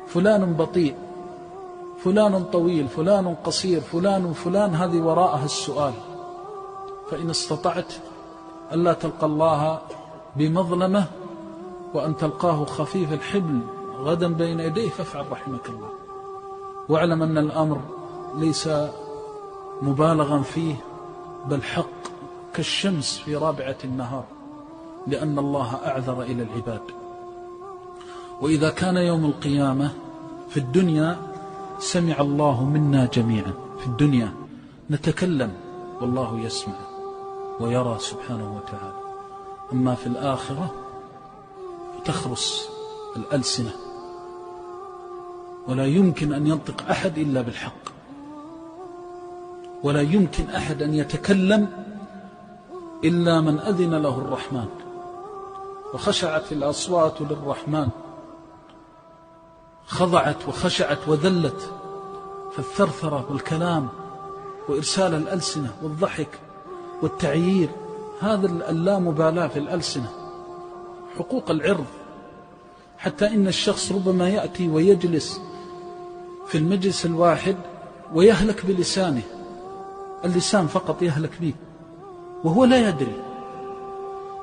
فلان بطيء، فلان طويل، فلان قصير، فلان فلان، هذه وراءها السؤال. فإن استطعت ألا تلقى الله بمظلمة وأن تلقاه خفيف الحبل غدا بين يديه فافعل رحمك الله. واعلم أن الأمر ليس مبالغا فيه، بل حق كالشمس في رابعة النهار، لأن الله أعذر إلى العباد. وإذا كان يوم القيامة في الدنيا سمع الله منا جميعا، في الدنيا نتكلم والله يسمع ويرى سبحانه وتعالى. أما في الآخرة تخرس الألسنة، ولا يمكن أن ينطق أحد إلا بالحق، ولا يمكن أحد أن يتكلم إلا من أذن له الرحمن. وخشعت الأصوات للرحمن، خضعت وخشعت وذلت. فالثرثرة والكلام وإرسال الألسنة والضحك والتعيير، هذا اللامبالاة في الألسنة، حقوق العرض. حتى إن الشخص ربما يأتي ويجلس في المجلس الواحد ويهلك بلسانه، اللسان فقط يهلك به وهو لا يدري،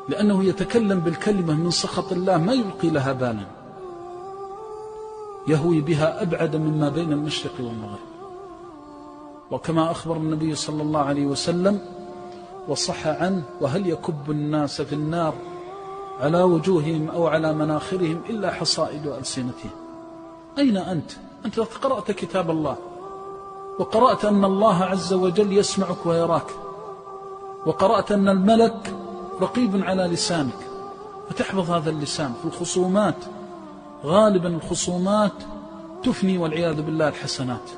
لأنه يتكلم بالكلمة من سخط الله ما يلقي لها بالا، يهوي بها أبعد مما بين المشرق والمغرب. وكما أخبر النبي صلى الله عليه وسلم وصح عنه: وهل يكب الناس في النار على وجوههم أو على مناخرهم إلا حصائد ألسنتهم. أين أنت؟ أنت قرأت كتاب الله، وقرأت أن الله عز وجل يسمعك ويراك، وقرأت أن الملك رقيب على لسانك، وتحفظ هذا اللسان في الخصومات. غالبا الخصومات تفني والعياذ بالله الحسنات.